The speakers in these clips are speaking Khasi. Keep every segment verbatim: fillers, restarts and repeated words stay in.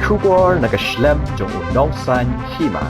Khubor na ka shlem jong u nongsan hima.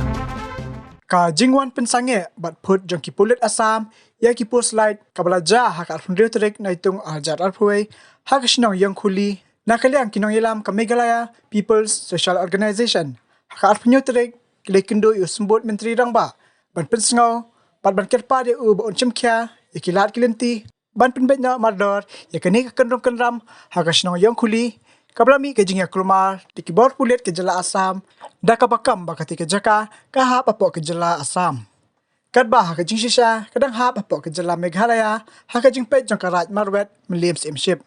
Ka jingwan pynsangeh bad phut jong ki pulit Assam ïa ki post light kaba la jia ha ka arphew hynriew tarik Naitung arhajar arphew wei ha ka shnong Ïongkhuli, na ka liang ki nongïalam ka Meghalaya People's Social Organization, ha ka arphew hynñiew tarik ki la ïakynduh ïa u symbud Myntri Rangbah ban pynsngew bad ban kyrpad ïa u ba un shimkhia ïa ki lad ki lynti ban pynbeit noh mardor ïa kane ka kynrum kynram ha ka shnong Ïongkhuli, kaba la mih ka jingïakulmar da ki bor pulit ka jylla Assam, da kaba kam ba katei ka jaka ka hap hapoh ka jylla Assam, katba ha ka jingshisha ka dang hap hapoh ka jylla Meghalaya ha ka jingpeit jong ka Raid Marwet Mylliem Syiemship.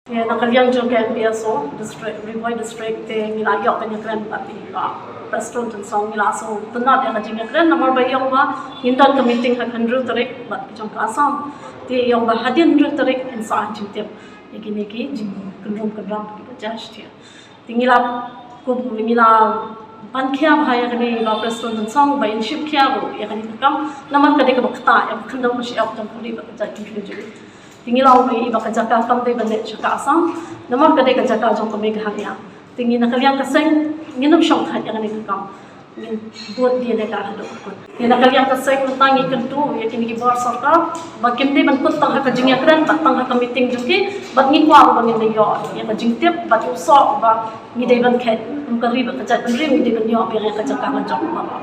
Te na ka liang jong ka M P S O district, Ri Bhoi district, te ngi la ïoh ka jingïakren bad i Bah Prestone Tynsong, ngi la sngewtynnat ïa ka jingïakren namar ba ïoh ba ngin don ka meeting ha ka hynriew tarik bad ki jong ka Assam. Te ïoh ba hadien hynriew tarik ngin sa ai jingtip ïa kine ki jingkynrum kynram kiba jia shisha. Te ngi la, kum ngi la ban khia bha ïa kane i Bah Prestone Tynsong ba in shimkhia ruh ïa kane ka kam namar ka dei kaba ktah ïa ka khyndew ka shyiap jong ka ri bad ka jaitbynriew jong ngi. Te ngi la ong ba i Bah, ka jaka kam dei ban leit sha ka Assam namar ka dei ka jaka jong ka Meghalaya. Te ngi na ka liang ka seng ngin ym shongthait ïa kane ka kam. Ngin bud ïa kane ka haduh kut. Te na ka liang ka seng mynta ngi kyntu ïa kine ki bor sorkar ba kim dei ban kut tang ha ka jingïakren bad tang ha ka meeting jong ki, bad ngi kwah ruh ba ngin da ïoh ïa ka jingtip bad ïa u soh ba ngi dei ban khet kum ka ri bad ka jaitbynriew, ngi dei ban ïoh biang ïa ka jaka ka jong u Bah.